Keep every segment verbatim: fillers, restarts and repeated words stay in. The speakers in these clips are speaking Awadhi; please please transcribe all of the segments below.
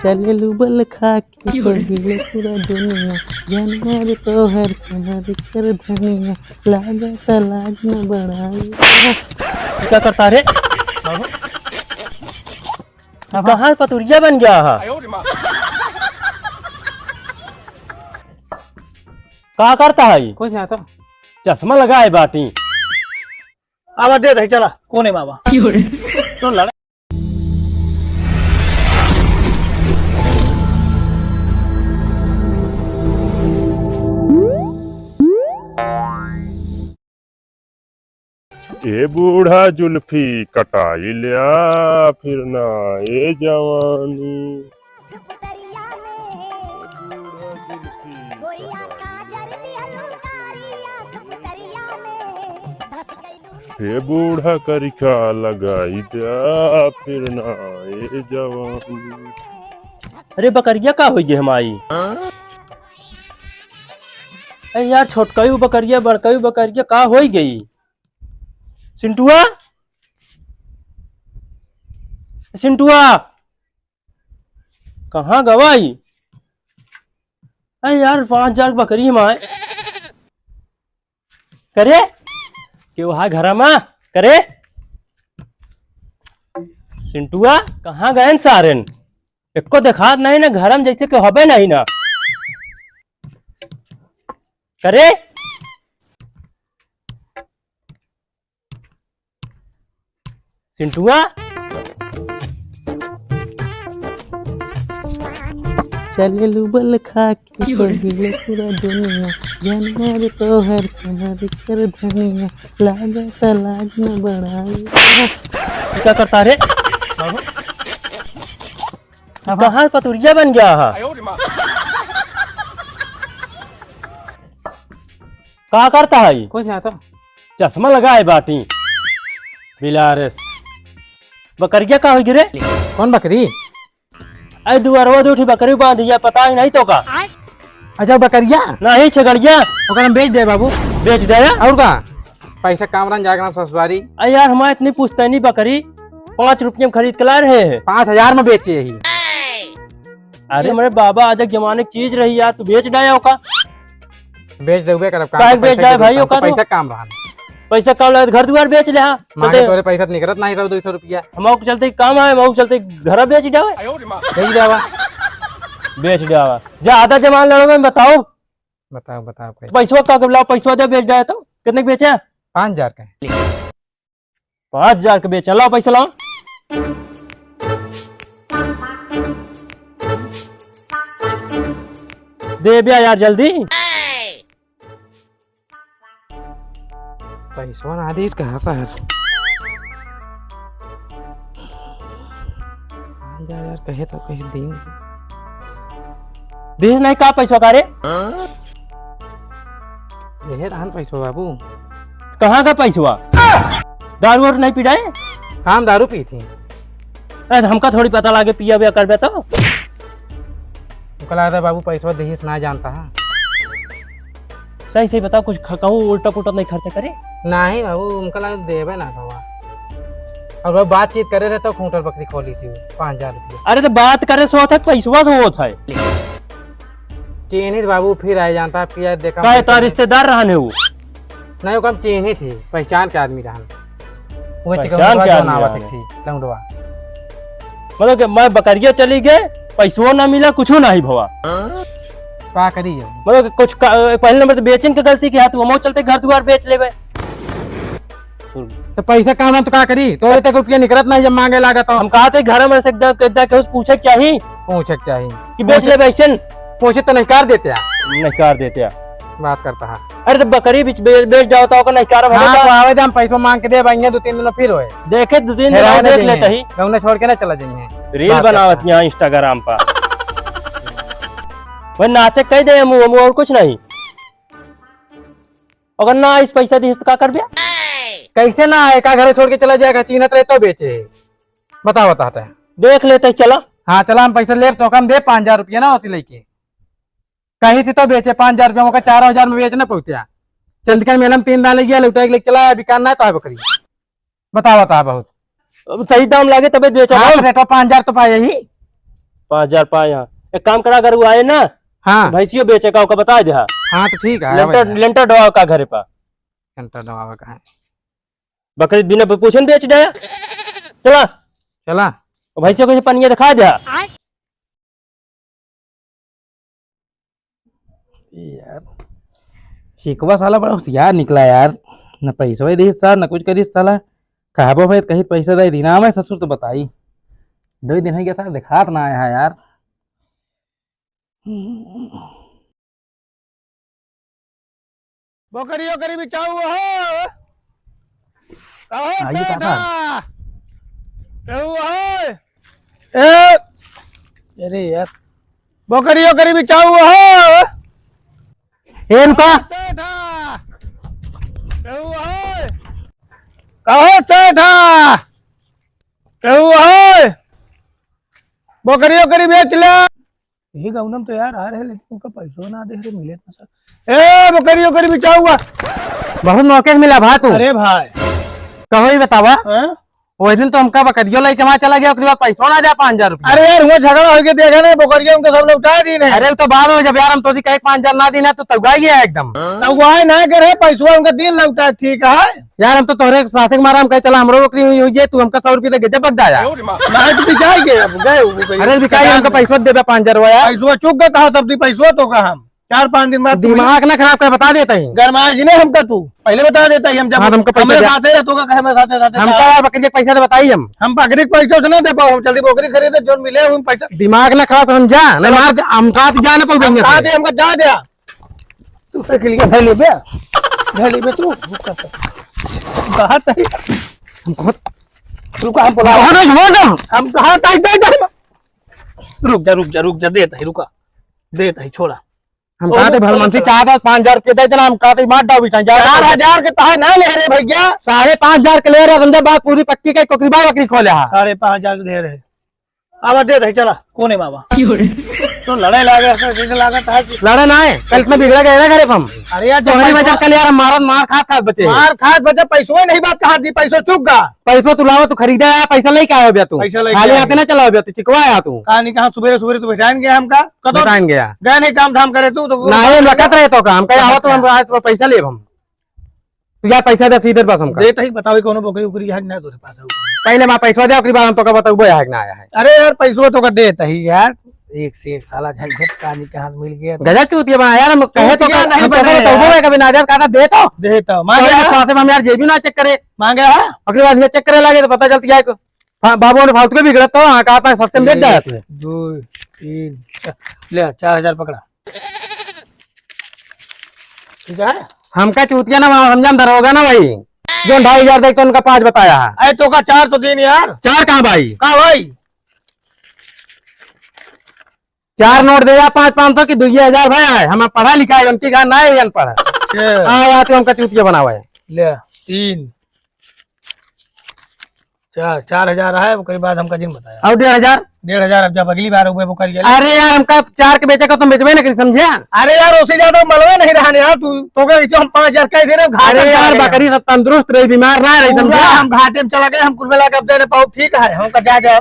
चले लूबल खा के पहिले पूरा दुनिया, जानवर तोहर कमर कर धनिया, लागत लाज न बड़ाई। क्या करता रे? बाबू? अब कहाँ पतुरिया बन गया है? का करता है? कुछ ना तो। चश्मा लगाए बाटी। अब दे दे, चला। कौन है बाबा? तो लड़ा। ए बूढ़ा जुल्फी कटाई ल्या, फिर ना ए जवानी। हे बूढ़ा करिका लगाई द्या, फिर ना ए जवानी। अरे बकरिया का होई गे हमारी? अरे यार, छोटकई बकरिया, बड़कई बकरिया का होई गई? सिंटुआ, सिंटुआ, कहाँ गवाई? अरे यार, पाँच हजार बकरी माय। करे? केहू हा घरा मा? करे? सिंटुआ, कहाँ गएन सारेन? एको देखात नहीं ना, घर में जैसे के हबे नहीं ना। करे? सिंटुआ? चले लूबल खा के पहिले पूरा दुनिया, जानवर तोहर कमर कर धनिया, लागत लाज न बड़ाई। क्या करता रे? बाबू? अब कहाँ पतुरिया बन गया है? का करता है? कुछ ना तो। चश्मा लगाए बाटी। बिलारस। बकरिया का होई गिरे? कौन बकरी? अरे दुआरवा दो उठी बकरी बांध दिया, पता ही नहीं तो का? अच्छा, बकरिया? नहीं, छगड़िया। ओकर हम बेच दे बाबू। बेच दे? और का? पैसा काम रहन जाके ना ससुरारी। अरे यार, हमारे इतनी पुश्तैनी बकरी पाँच रुपये में खरीद के ला रहे हैं। पाँच हजार में बेचे ही। अरे हमारे बाबा आज एक जमाने की चीज रही यार, तू बेच डाया ओका। बेच देबे करब, काम काहे तो बेच पैसा डाया जरूरत भाई है, ओका तो? पैसा काम रहन। पैसा काम लगे तो घर दुआर बेच ले, हाँ। मांगे चलते तोरे पैसा तो निकलत नहीं, सौ दो सौ रुपया। हम ओके चलते काम है, हम ओके चलते घर बेच डावे। बेच डावा। बेच डावा। ज्यादा जमान लड़ो में बताओ। बताओ, बताओ, कैसे? पैसवा का, लाओ, पैसवा दे, बेच डाया तो। कितने के बेचे? पाँच हजार का है। पाँच हजार के बेचा, लाओ पैसा लाओ। दे बे यार जल्दी। पैसवा ना दीस कहाँ से यार? पाँच हजार यार कहे तो कहीं दिन। दीस नहीं का पैसवा का रे? यही रहन पैसवा बाबू। कहाँ का पैसवा? दारू वारू नहीं पिटाए? हम दारू पी थी। अरे, हमका थोड़ी पता लागे, पिया बिया करबे तो। हमका लगता है बाबू, पैसवा देहिस ना जानता है। सही सही बताओ, कुछ ख-, कहूँ उल्टा पुल्टा नहीं खर्चा करे? नहीं बाबू, हमका लगा देबे ना भवा। और वो बातचीत करे रहे तो खूंटल बकरी खोली सी पाँच हजार रुपया। अरे, तो बात करे से होत है, पैसवा से होत है। चीन्हित बाबू फिर आए जानता, पिया देखा काहे, तार रिश्तेदार रहन है वो? नहीं, ओका हम चीन्हित ही, पहचान के आदमी रहन। वो पहचान चिकनवा के जो आदमी नावत रहन है। ठीक, लौंडवा। मतलब कि मैं बकरिया चली गए, पैसो ना मिला, कुछो ना ही भवा। का करी हो? मतलब कि कुछ का, पहले नंबर तो बेचन के गलती की है, तू हम चलते घर दुआर बेच लेबे। तो पैसा कहाँ तो का करी? तोरे तक रुपया निकलत नहीं जब मांगे लागत हो। हम कहा थे घर में से एक दा, एक दा केहू से पूछे के चाही। पूछे के चाही। कि बेच पूछे, लेबे ऐसन? पूछे तो नहीं कर देते हैं। नहीं कर देते हैं। बात करता है। अरे तो बकरी बेच, बे-, बेच जाओ तो ओकर नहीं कर हाँ, भले तो आवे दे, हम पैसा मांग के दे, भाई, दो तीन दिन में फिर होए। देखे दो तीन दिन हेरा में ना देख जाइए। लेते ही। गौना छोड़ के ना चला जाइए। रील बात बनावत करता है। यहाँ Instagram पर। वही नाचे कह दे, हम, हम और कुछ नहीं। अगर ना आइस पैसा दिहिस तो का करबे? कैसे ना आए? का घर छोड़ के चला जाएगा? चीन्हत रहे तो बेचे। बता, बता, बता। देख लेते, चला। हाँ, चला, हम पैसा लेब तो कम दे पाँच हजार रुपया ना, उसी लेके। कहीं से तो बेचे पाँच हजार रुपया, मौका चार हजार में बेचना पहुँचा। चंदकन मेला में तीन दान ले गया, लौटा के लेके चला आया, बिकान ना तो है बकरी। बता, बता बहुत। अब सही दाम लागे तबे बेचा हाँ, हम। तो रेटवा पाँच हजार तो पाए ही। पाँच हजार पाए यहाँ। एक काम करा, अगर वो आए ना, हाँ। भैंसियो बेचे का, ओका बता दे, हाँ। हाँ, तो ठीक है, लेंटर, आवे। लेंटर डवा का घरे पा। लेंटर डवा का है। बकरी बिना पूछन बेच दे। चला। चला। और भैंसियों को पनिया दिखा दे। यार, शिकवा साला बड़ा होशियार निकला यार, न पैसवा ही देहिस साला, न कुछ करिस साला। कहबो भाई कहीं पैसा दे दी ना, मैं ससुर तो बताई। दो दिन हो गया साला, दिखात ना आया है यार। बकरी ओकरी बिचाऊ हो। कहो आइए तेठा। केहू हो? ए, अरे यार। बकरी ओकरी बिचाऊ हो? ए, रुका। तेठा। केहू हो? कहो तेठा। केहू हो? बकरी ओकरी बेच ले। यही गौनम तो यार आ रहे, लेकिन उनका पैसो ना दे रहे, मिले ना सर। ए, बकरी ओकरी बिचाऊ हुआ। बहुत मौके से मिला भा तू। अरे भाई। कहो ही बतावा। हाँ? वही दिन तो हमका बकरियो लेके वहाँ चला गया, ओकरे बाद पैसो ना दे पाँच हजार रुपया। अरे यार, हुआ झगड़ा होके देखा नहीं, बकरिया उनके सब लौटा दी नहीं। अरे तो बाद में जब यार हम तोसी कहे पाँच हजार ना दी ना, तो तउगा गया एकदम। तउगा ना करे, पैसवा उनका दिन लौटा, ठीक है। यार, हम तो तोहरे साथे के मारा, हम कहे, "चला, हमरो ओकरी हुई, हुई जे, तू हमका सौ रुपया दे, गजब बक दाया।" नहीं, तो बिकाई गए, अब गए, वो गए। अरे, बिकाई, हमका पैसवा देबे पाँच हजार हुआ यार। पैसवा चुक गए, कहा सब दी, पैसवा तो कहा हम। चार पाँच दिन बाद तू दिमाग ना खराब कर, बता देता ही। गरमाइश ने हमका तू, पहले बता देता ही, हम जब हाँ, हमका पैसा हमरे दे। साथे रहतो का, कहे, "मैं साथे, साथे हमका था।" यार, बकरी के पैसा तो बताई हम। हम बकरी के पैसा से ना दे पाओ, हम चल दी बकरी खरीदे, जोन मिले, हम पैसा। दिमाग ना खराब कर, हम जा, ना हम मार, हम साथ जा ना पाऊ हम बढ़िया कहा से। दे, हमका जा दे। तू साइकिल के धै लेबे, धै लेबे तू। कहा तही। रुका, हम बोला। कौन है, कौन है? हम कहा तही, दे, दे। रुक जा, रुक जा, रुक जा, दे तही, रुका। दे तही, छोड़ा। हम ओ, कहा थे, रुक, भलमनसी रुक। चाहत है, पाँच हजार रुपया दे देना, हम कहा थे, मार डाल बिचाई, जा। चार हजार के तहा ना ले रे भैया। साढ़े पाँच हजार के ले रहे, समझे, बात पूरी पक्की के, कोकरी बा, बकरी खोले हा। साढ़े पाँच हजार के ले रहे। आवा दे दही, चला, कोने में आवा। क्यों रे? तो लड़े लागे, ऐसे जैसे लागत है कि लड़े ना है, कल इतना बिगड़ा गया ना घरे पे हम। अरे यार, जब तोहरी पैसवा वजह से कल यार हम मारत, मार खात, खात बचे हैं। मार खात बचे, पैसो ही नहीं, बात कहाँ दी, पैसो चुक गा। पैसो तू लावा, तू खरीदे आया, पैसा लेके आया भैया तू। पैसा लेके खाली आया। हाथे ना चलाओ भैया तू, चिकवा आया तू। कहानी कहाँ सुबेरे सुबेरे तू बैठान गया हमका? कतो बैठान गया। गए नहीं काम धाम करे तू, तो वो ना, ये लखत रहे तो काम, कहे, "आवा तो हम, आज तो पैसा लेब हम।" तू यार पैसा दे सीधे बस हमका। देत ही बतावे कौनो बकरी उकरी है कि ना तोरे पास है? पहले मैं पैसा दे, ओकरी बाद हम तोका बताऊबो है कि ना आया है। अरे यार पैसवा तोका देत ही यार। एक से एक साला झंझट कहानी के हाथ मिल गया। गजब चूतिया बना यार, हम कहे तो चूतिया का, नहीं हम तोका बना बताऊबो यार। है कभी ना दे, कहता दे तो। दे तो, मांगे तोरे हाँ। साथे में हम यार जेबी ना चेक करे। मांगे हाँ। ओकरी बाद ये चेक करे लागे तो पता चलती है को। हाँ, बाबू ने फालतू के बिगड़त तो, हाँ, कहा था सस्ते में बेच एक, डाला तू। दो, तीन, चार। ले, चार हजार पकड़ा। ठीक है? हमका चूतिया ना बना, समझा, हम दरोगा ना भाई। जो ढाई हजार देख तो उनका पाँच बताया है। अरे तो का चार तो दिन यार। चार कहाँ भाई? का भाई? चार नोट दे या पाँच, पाँच सौ की दुइये हजार भाई आए। हम पढ़ा लिखा है, उनकी गान ना है, अनपढ़ है। छह। हाँ, या तो हमका चूतिया बनावा है। ले, तीन। चार, चार हजार है, ओकरे बाद हमका जिन बताया। और डेढ़ हजार? डेढ़ हजार अब जब अगली बार उबे वो कर गया। अरे यार, हमका चार के बेचे का तुम बेचबे ना करी, समझे? अरे यार, उससे ज्यादा मलबे नहीं रहा यार, तू, तो क्या इसे हम पाँच हजार कह दे रहे, घाटे अरे में चला यार, गए। बकरी सब तंदुरुस्त रही, बीमार ना रही, पूरा समझे? हम घाटे में चला गए, हम कुल मिला के अब दे रहे पाओ, ठीक है, हमका जा, जा।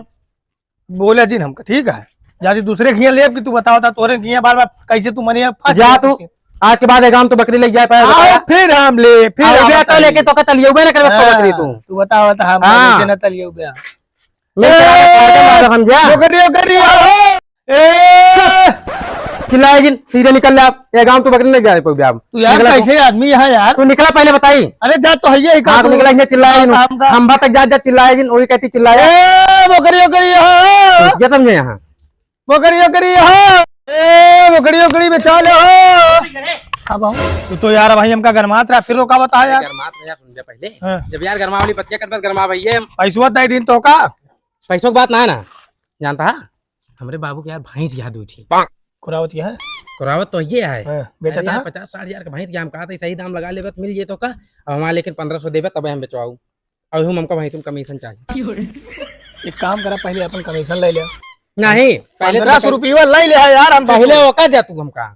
बोले जिन हमका, ठीक है, जाती दूसरे खिया लेब कि तू बतावा था, तोरे खिया बार बार कैसे तू मनिया फंस जा गया तू, किसी। आज के बाद एगाम तू बकरी लेके जाए पाए, आओ, बताया? फिर हम ले, फिर आओ, हम बे तो बताइए। लेके तो का तलियउबे ना करबे हाँ, बकरी तू। तू बतावा था, हम हाँ। कैसे ना तलियउबे। मैं ए, तेरा बता दूंगा, समझा? बकरी, बकरी, आओ। ए! चिल्लाए जिन, सीधे निकल ले आप। एगाम तू बकरी नहीं जाए पाओगे आप। तू यार निकल ले तू। कैसे आदमी यहाँ यार? तू निकला पहले बताई। अरे जा तो है ये, हाँ, तू निकला, इन्हें चिल्लाए जिन। काम था। खंबा तक जा, जा चिल्लाए जिन, वही कहती चिल्लाए। ए, बकरी, बकरी, हाँ। ये समझे यहाँ। बकरी, बकरी, हाँ। ए, बकरी, बकरी, बचा ले, हाँ। अब आओ। तू तो यार भाई हमका गरमात रहा, फिर रोका बता यार। गरमात नहीं यार, सुन जा पहले। हाँ। जब यार गरमा वाली बतिया कर, बस गरमा भैया हम। पैसवा दे दिन तो का? पैसों की बात ना है ना, जानता है? हमरे बाबू के यार भैंस याद हुई थी। कुरावत क्या है? कुरावत तो ये है। हाँ, बेचा अरे था? यार, पचास साठ हजार का भैंस के हम कहा था, सही दाम लगा लेबे तो मिल जेतो का, अब हमारे लेकिन पन्द्रह सौ देबे तबे हम बेचवाऊ। अब हम हमका भैंस में कमीशन चाहिए। एक काम करा, पहले अपन कमीशन ले ले। नहीं, पहले तो पन्द्रह सौ बता- रुपया ले ले यार, हम पहले ओका दे तू हमका।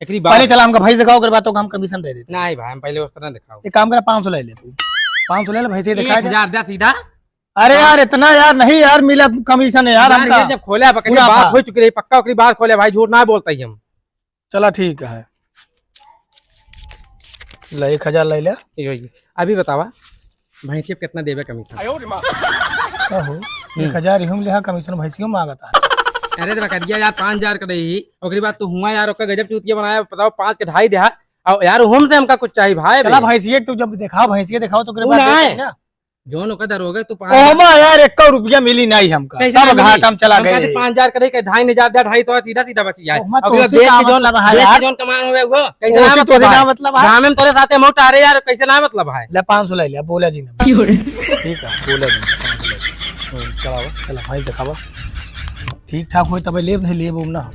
एकरी बात पहले चला हमका भैंस दिखाओ, ओकर बाद तो हम कमीशन दे देते। नहीं भाई, हम पहले उस तरह दिखाओ। एक काम करा, पाँच सौ ले ले तू, पाँच सौ ले ले, भैंस ही दिखा दे। एक हजार दे सीधा। अरे हाँ। यार, इतना यार नहीं यार, मिला कमीशन है यार यार, हमका। ये जब खोला, बकरी मुनाफा। बात हो चुकी रही, पक्का ओकरी बात खोले भाई, झूठ ना बोलता ही हम। चला ठीक है, ले एक हजार ले ले। यो, यो। अभी बतावा, भैंसिया पे कितना देबे कमीशन? का हो? हम्म। एक हजार इहूँ लिहा कमीशन, भैंसियों मांगता है। अरे तो बकरिया यार पाँच हजार का रही, ओकरी बाद तू हुआ यार, ओकर गजब चूतिया बनाया, बताओ पाँच के ढाई देहा, और यार हम से हमका कुछ चाहिए भाई चला अभी। भैंसिया तू जब दिखाओ, भैंसिया दिखाओ तो ओकरे वो बाद ना दे है। देते ना। जौन ओकर दरोगा तू पाँच ओमा यार, एको रुपया मिली नहीं हमका। कैसे सब ना मिली? घाट हम चला हमका गए। तो पाँच हजार करे के ढाई हजार दे, ढाई तो सीधा सीधा बची जाए। ओमा अगला तोसे बेच का के जौन, मतलब है बेच के यार? जौन कमान हुए वो, कैसे ओसे ना तोसे मतलब का है? मतलब है? गाँव में तोरे साथे मौत आ रहे यार, कैसे ना मतलब है? ले पाँच सौ ले ले, बोला जी ना। क्यों रे? ठीक है, बोला जी ना, पाँच सौ ले ले। हम्म, चलावा, चला भाई दिखावा। ठीक ठाक होए तबे लेब, नहीं लेब उम ना।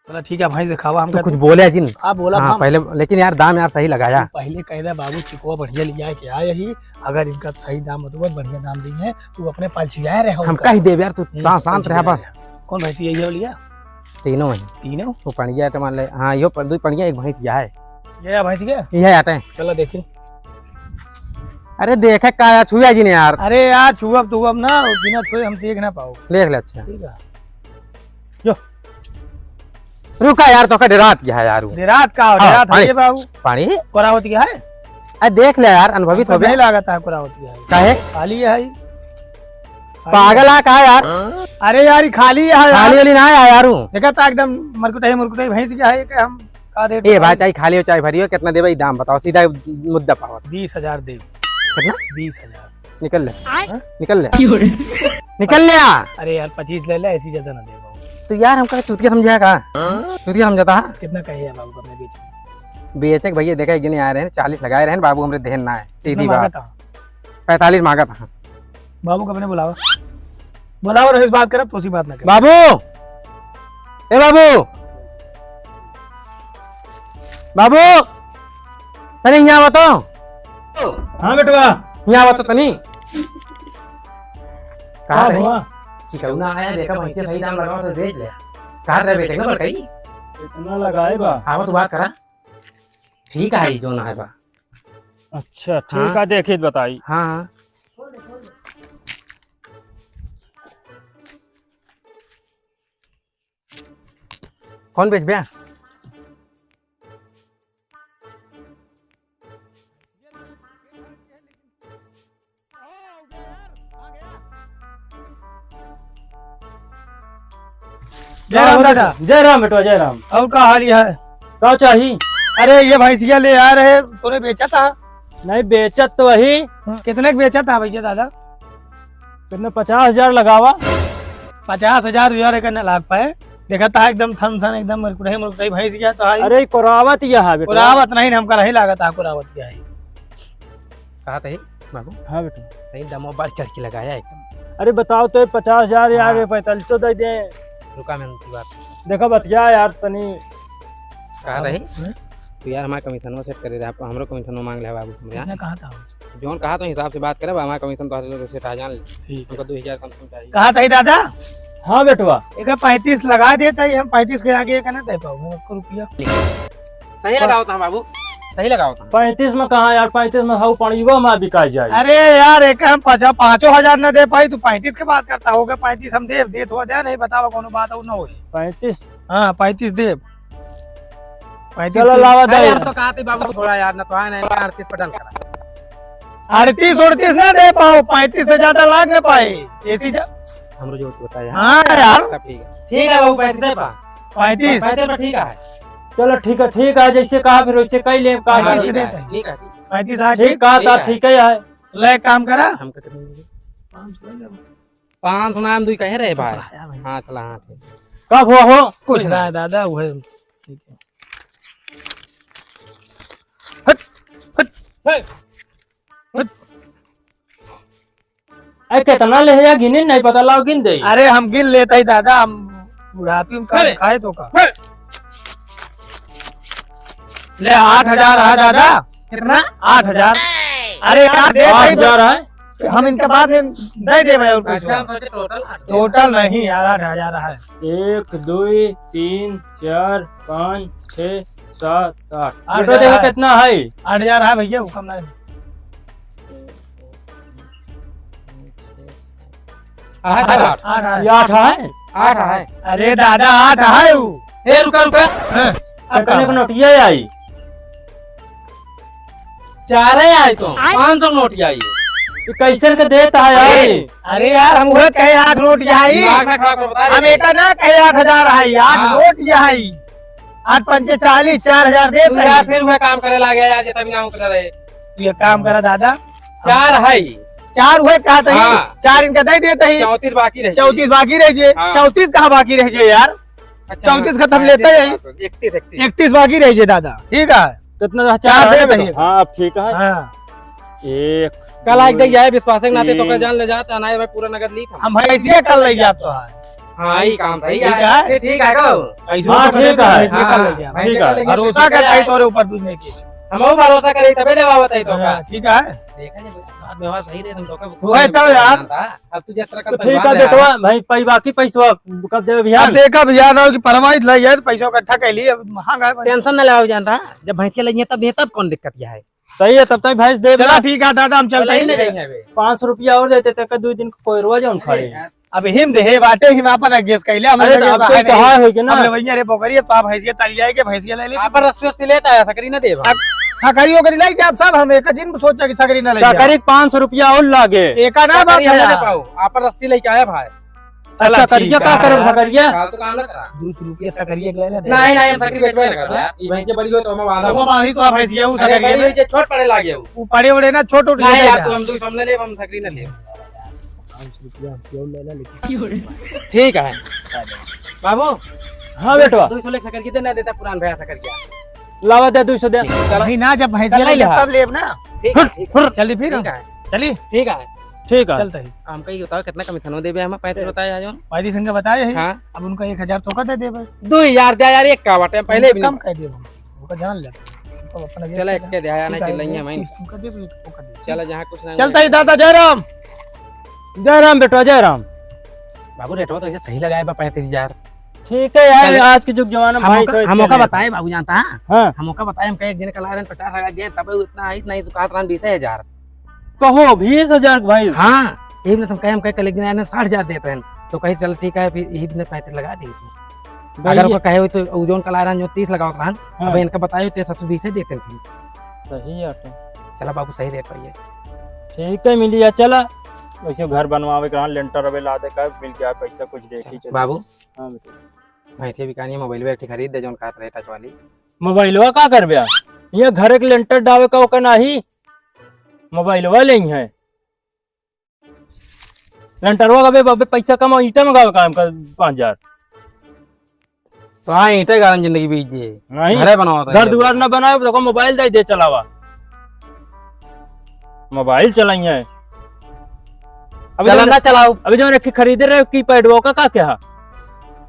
चला ठीक है भाई, दिखावा हमका कुछ तू। बोले जिन। हाँ, बोला हाँ, हम। पहले, लेकिन यार, दाम यार सही लगाया। तू पहले कह दे बाबू, चिकवा बढ़िया ले जाए के आए ही, अगर इनका सही दाम बतबो, बढ़िया दाम दी है, तू अपने पालछिया रहे हम उनका। कह देब यार, तू हम्म, ता शांत पालछिया रहा बस। रहे। कौन भैंसी यही वाली है? तीनों है। तीनों? वो पड़िया तो मान ले, हाँ, यो पर, दो पड़िया, एक भैंस यह है। ये है भैंस के? यह आटे। चलो देखी। अरे देखे का यार, छुआ जी ने यार। अरे यार, छुअब तो अब ना, बिना छुए हम देख ना पाओ। देख ले, अच्छा। ठीक है। जो। रुका यार, तो का डेरात गया है यार वो। डेरात का हो, हाँ, डेरात पानी। है बाबू। पानी? कोरावत गया है? अरे देख ले यार, अनुभवित हमको हो गया। नहीं लागत है कोरावत गया है। काहे? खाली है। पागल है का यार? अरे यार, ये खाली है यार। खाली वाली ना आया यार वो। देखा था एकदम मरकुटाई, मरकुटाई भैंस गया है कि हम का रेट ए भाई, बताई? चाहे खाली हो चाहे भरी हो, कितना देबे, ई दाम बताओ, सीधा मुद्दा पावत। बीस हजार देब। कितना? बीस हजार। निकल ले। आय। हाँ? निकल ले। क्यों रे? निकल ले आ। अरे यार, पच्चीस ले ले, ऐसी ज्यादा ना दे बाबू। तो यार, हमका चूतिया समझा का? हाँ? चूतिया समझता है? कितना कहे है बाबू अपने बीच में? बेचे के भैया, देखा, गिने आ रहे हैं, चालीस लगाए रहे हैं बाबू, हमरे देहन ना है, सीधी कितना बात। मांगा था? पैंतालीस मांगा था। बाबू को अपने बुलावा। बुलावा, रहीस बात करब, तोसी बात ना करब। बाबू! ए बाबू! बाबू! तनी यहाँ आवा तो। हाँ बेटवा। यहाँ आवा तो तनी। कहा का रही? हुआ? चिकौना आया, देखा भैंसे सही दाम लगावा तो बेच ले। कहा रहे बेचे ना बड़काई? कितना लगाए बा? आवा तो बात करा। ठीक है, जो ना है बा। अच्छा, ठीक हाँ। है, देखित बताई। हाँ, हाँ। कौन बेचबे? जय राम दादा। जय राम बेटवा, जय राम। और का हाल है? का चाही? अरे ये भैंसिया ले आ रहे, तूने बेचा था? नहीं, बेचत तो वही। कितने का बेचा था भैया दादा? कितने, पचास हजार लगावा। पचास हजार यार, एक ना लाग पाए। देखा था एकदम थन थन, एकदम मुरकुटही मुरकुटही भैंस गया तो है। अरे, कोरावत यह है बेटा। कोरावत नहीं, हमका नहीं लागत है कोरावत यह है। कहा था ही बाबू? हाँ बेटा। नहीं, दमो बढ़ चढ़ के लगाया एकदम। अरे बताओ तो, पचास हजार यार, हाँ। पैंतालीस सौ दे दे। रुका, मैं उनकी बात। देखा बतिया यार तनी। कहा रही? हाँ। तो यार, हमारा कमीशनवा सेट कर दे, आप हमरो कमीशनवा मांग ले बाबू, समझा? कितना कहा था? जौन कहा तो हिसाब से बात करब, हमारा कमीशन तो सेट आ जान ले। ठीक है। हमको दो हजार कम से कम चाहिए। कहा था दादा? हाँ बेटवा। एक पैंतीस लगा देता ही, हम पैंतीस के आगे का ना दे पाओ, हमको रुपया। सही लगाओ था बाबू, सही लगाओ था। पैंतीस में कहाँ यार, पैंतीस में हऊ पड़ियो में बिका जाए। अरे यार, एक हम पाँच, पाँचों हजार ना दे पाई, तू पैंतीस के बात करता होगा, पैंतीस हम दे, दे तो दे, नहीं बतावा कोनो बात और ना होई। पैंतीस? हाँ, पैंतीस दे। पैंतीस चलो, दे। लावा अरे दे। यार, तो कहा थी बाबू, थोड़ा यार, ना तो आए ना, अड़तीस पे डन करा। अड़तीस उड़तीस ना दे पाओ, पैंतीस से ज्यादा लाग ना पाए। ऐसी जा- हमरो जो बताया। हाँ यार। सब ठीक है। ठीक है बाबू, पैंतीस है पा। पैंतीस। पैंतीस पे ठीक है। चलो ठीक है, ठीक है, जैसे कहा फिर वैसे कह ले, का हाँ, पैंतीस ठीक के है, देते हैं। ठीक है, ठीक है। पैंतीस आ ठीक ठीक। कहा ठीक था, है। ठीक है यार। ले एक काम करा। हम कितने देंगे? पाँच सौ ना हम दुई कहे रहे भाई। चला यार भाई। हाँ, चला, हाँ, ठीक। कब हुआ हो? कुछ ना है दादा, वो है। ठीक है। हट, हट, हट। अरे कितना ले है, गिने नहीं पता, लाओ गिन दे। अरे हम गिन लेते ही दादा, हम बुढ़ापी में का अरे। खाए तो का। अरे। ले आठ हजार है दादा। कितना? आठ हजार। अरे यार दे भाई, आठ हजार है? हम इनके बाद में दे दे भाई और कुछ। अच्छा, हम सोचे टोटल आठ हजार। टोटल नहीं यार, आठ हजार है। एक, दो, तीन, चार, पाँच, छः, सात, आठ। आठ बेटो हजार देखो है। कितना है? आठ हजार है भैया, वो कम नहीं। आठ, आठ। आठ, आठ। ये आठ है? आठ है। अरे दादा, आठ है उ। ए, रुका, रुका। हाँ, अब कौन का? एक नोटिया आई। चार है आई तो, आय। पाँच सौ नोटिया आई। ये कैसे के देता है यार? अरे, अरे यार, हम उहे कहे आठ नोटिया आई। दिमाग ना खराब कर, बता हम दे। एका ना कहे आठ हजार आई, आठ हाँ। नोटिया आई। आठ पंचे चालीस, चार हजार देत तू यार है। फिर उहे काम करे लागे यार, जितना भी नाम करे रहे। तू एक काम करा दादा। चार है। चार उहे कहत ही, हाँ। चार इनका दे देत ही। चौंतीस बाकी रह जाए। चौंतीस बाकी रह जाए। हाँ। चौंतीस कहाँ बाकी रह जाए यार? अच्छा, चौंतीस का तब हाँ, लेते हैं। इकतीस, इकतीस। इकतीस बाकी रह जाए दादा, ठीक है? कितना रहा? चार चार दे है दही। बेटा। हाँ, अब ठीक है। हाँ। एक, कल आके दे जाए, विश्वास के नाते तो तीन। का जान ले जाता, अनाज भाई पूरा नगद ली था। हम भैंसिया कल ले जाब तो है। हाँ, ये काम सही ठीक है। है। ये ठीक है, कहो। ऐसे हाँ, तो ठीक है। भैंसिया कल ले जाब। हाँ, ठीक है। भैंसिया कल ले जाब। भरोसा करता है तोरे ऊपर दूध नहीं की। हम वो भरोसा करे, तबे देवा बताई तो का। हाँ, ठीक है। देखा जी, बात व्यवहार सही रहे, तुम तो का वही तो यार। अब तू जिस तरह का तो ठीक है, व्यवहार है। बेटवा, भाई, पै-, बाकी पैसवा कब देबे भैया? अब देखा भैया ना कि परवाहित लग जाए तो पैसा इकट्ठा कर लिए, अब महंगा है भाई। टेंशन ना लेवा जानता, जब भैंसिया लगी है तब, ये तब कौन दिक्कत क्या है? सही है, तब तक भैंस देबे चला ना। ठीक है दादा, हम चलते चला ही हैं। नहीं जाएंगे अबे। पाँच सौ रुपया और देते, तक दो दिन को कोयरवा जौन अरे खाए। यार। अब हिम देहे बाटे, हिम आपन adjust कर ले, हम अरे तो लगे अब बाहर कोई कहा है कि ना? हम लवैया रे बोकरी, अब तो आप भैंसिया तल जाए के भैंसिया ले ले। आपन रस्सी उस्सी लेता है, सकरी ना देबा। सक-, सकरी ओकरी ले जाब सब, हम एक दिन सोचा कि सकरी ना ले जाब। सकरी पाँच सौ रुपया और लागे। एका ना बात सकरी हम है ना दे यार। पाओ, आपन रस्सी लेके आया भाई। अच्छा, चला, सकरिया ठीक का है। करब, सकरिया? फालतू काम ना करा। दो सौ रुपया सकरिया के ले ले। नहीं, नहीं, हम सकरी बेचबे ना करब यार। ई भैंसिया बड़ी हो तो हम बांधब। वो बांधी तो आप भैंसिया, वो अरे सकरिया बड़ी में। हुई जे छोट पड़े लागे हो। वो पड़े उड़े ना, छोट उट नहीं ले यार, जा। तो हम दो सौ ले लेब, हम सकरी ना लेब। पाँच सौ रुपया हम क्यों लेना, लेकिन ठीक है। बाबू। हाँ बेटवा। दो सौ लेके सकरी कितने ना देता पुरान भैया सकरी क्या? लावा दे दो सौ दे। चलो। नहीं ना, जब भैंसिया चल ले ले, हाँ। तब लेब ना। ठीक है, ठीक है। चली फिर। ठीक है। चली। ठीक है। ठीक है। चलता ही। हमका ये बताओ, कितना कमीशन देबे हम? पैंतीस बताए आज हम। पैंतीस इनका बताए है। हाँ। अब उनका एक हजार तो का दे देबे। दो हजार दे यार, एक का बाटे, हम पहले भी कम नहीं कह देबे। ओका जान ले। तो अपना चला, एक के दे, आया नहीं, ठीक है, चिल्लाइए, मैं। तीस तुमका दे, ओका दे। चला, जहाँ कुछ नहीं चलता ही दादा, जय राम। जय राम बेटवा, जय राम। बाबू, रेटवा तो ऐसे सही लगाए बा, पैंतीस हजार। ठीक है यार, चल। आज के जुग जमाना में हम भाई ओका, सही हम ओका चले। बताए बाबू, जानता है? हाँ। हम ओका बताए, हम कहे एक दिन कल आ रहे हैं, पचास लगा दिए, तब उतना आई नहीं तो कहत रहन बीस हजार। कहो, बीस हजार भाई? हाँ, यही ना तुम कहे, हम कहे कल एक दिन आए ना, साठ हजार देत रहन, तो कहे चल ठीक है, फिर यही दिन पैंतीस लगा दी। भाई अगर ये ओका कहे हो तो उ जौन कल आ रहन, जो तीस लगावत रहन, हाँ। अब इनका बताए हो तो ससुर बीस देते फिर। सही है तो। चला बाबू, सही रेट पाइए। ठीक है, मिली है, चला। वैसे घर बनवावे के रहन, लेंटर अबे ला दे का, मिल के आ, पैसा कुछ देखी चल। बाबू, हाँ बेटा। भैंसिया बिकानी है, मोबाइल एक ठे खरीद दे, जौन कहत रहे टच वाली। मोबाइलवा का करबे? ये घर के लेंटर डावे का ओका नाही, मोबाइलवा लेई है। लेंटरवा का बे, बे पैसा कमा, ईंटा मंगावे काम कर पाँच हजार। तो हाँ, ईंटे गारन जिंदगी बीत जे। नहीं। घरे बनाओ तो घर ईंटे दुआर गारन। ना बनाए, तो मोबाइल दे दे चलावा। मोबाइल चलाई है। अभी चला जौन, ना चलाओ। अभी जौन एक खरीदे रहे कीपैड, वो का, का क्या है?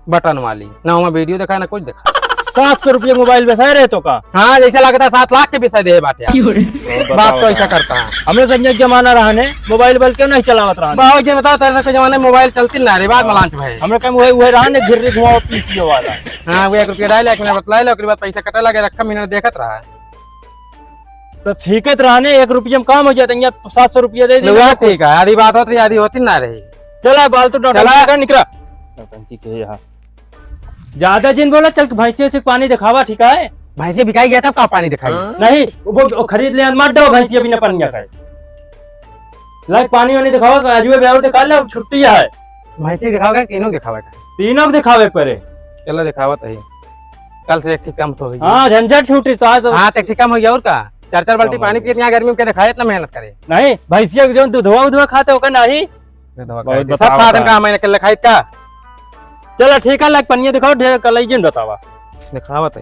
बटन वाली। ना वहाँ वीडियो दिखाए, ना कुछ दिखाए। सात सौ रुपये मोबाइल बेचाए रहे तो का? हाँ, जैसे लगता है सात लाख के बेचाए दे बाटे। क्यों रे? बात तो ऐसा करता है। हमरे संग एक जमाना रहा ने, मोबाइल बल क्यों नहीं चलावत रहा ने? बाबू जी बताओ, तेरे से कोई जमाने में मोबाइल चलती ना रे, बात मलांच भाई। हमरे कम वही, वही रहा ने, घिर्री घुमाओ पीसीओ वाला। हाँ, वो एक रुपया डाल, एक मिनट बतला ले, ओकरे बाद पैसा कटे लगे, रखा महीना देखत रहा। तो ठीक है, तो रहने एक रुपया में काम हो जाता, यहाँ सात सौ रुपया दे दी। लुआ ठीक है, आधी बात होती, आधी होती ना रही। चला, बाल तो डॉक्टर चला। का निकला। नौटंकी के यहाँ। ज्यादा जिन बोला, चल के भैंसे से पानी दिखावा, ठीक है? भैंसे बिकाई गया था, का पानी दिखाई? नहीं, वो, वो खरीद ले, मत दो भैंसे बिना पानी का। लाइक पानी वानी दिखावा, आजुए ब्याह दिखा ले, अब छुट्टी है। भैंसे दिखाओगे, तीनों दिखावे का? तीनों को दिखावे पड़े। चलो दिखावा तो ही। कल से एक ठीक काम तो होई। हाँ, झंझट छूटी तो आज तो। हाँ, तो एक ठीक काम होई और का? चार चार बाल्टी पानी पिए, यहाँ गर्मी में के दिखाए, इतना मेहनत करे। नहीं, भैंसिया के जौन दूधवा उधवा खाते ओकर नाही। दूधवा बहुत खाए थे। बतावा सब खा देन का। का, मैंने कल खाई का? चलो ठीक है, लाइक पनिया दिखाओ, ढेर कल ही जिन बतावा। दिखावा तो।